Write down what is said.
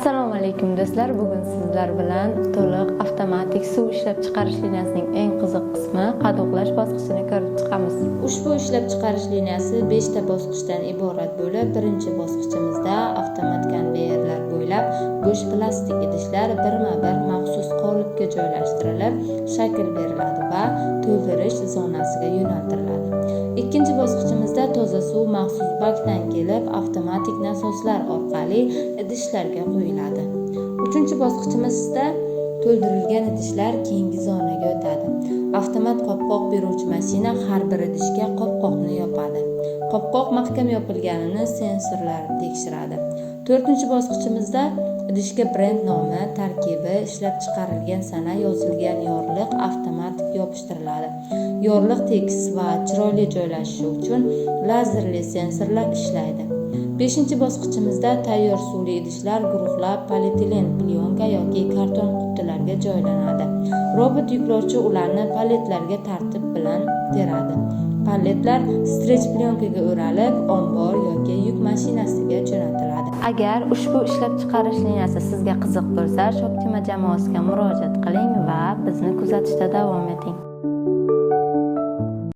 Assalomu alaykum, do'stlar. Bugun sizlar bilan to'liq avtomatik suv ishlab chiqarish liniyasining eng qiziq qismi, qadoqlash bosqichini ko'rib chiqamiz. Ushbu ishlab chiqarish liniyasi 5 ta bosqichdan iborat bo'lib, birinchi bosqichimizda avtomat konveyerlar bo'ylab bo'sh plastik idishlar birma-bir maxsus qolipga joylashtirilib, shakl beriladi va to'ldirish zonasiga yo'naltiriladi. Ikkinchi bosqichimizda toza suv maxsus bakdan kelib, avtomatik nasoslar orqali idishlarga quyiladi. Uchinchi bosqichimizda to'ldirilgan idishlar keyingi zonaga o'tadi. Avtomat qopqoq beruvchi mashina har bir idishga qopqoqni yopadi. Qopqoq mahkam yopilganini sensorlar tekshiradi. To'rtinchi bosqichimizda idishga brend nomi, tarkibi, ishlab chiqarilgan sana yozilgan yorliq avtomatik yopishtiriladi. Yorliq tekis va chiroyli joylashishi uchun lazerli sensorlar ishlaydi. Beshinchi bosqichimizda tayyor suvli idishlar guruhlab polietilen plyonka yoki karton qutilarga joylanadi. Robot yuklovchi ularni paletlarga tartib bilan teradi. Paletlar stretch plyonkaga o'ralib, ombor yoki yuk mashinasiga jo'natiladi. Agar ushbu ishlab chiqarish liniyasi sizga qiziq bo'lsa, Shoptima jamoasiga murojaat qiling va bizni kuzatishda davom eting.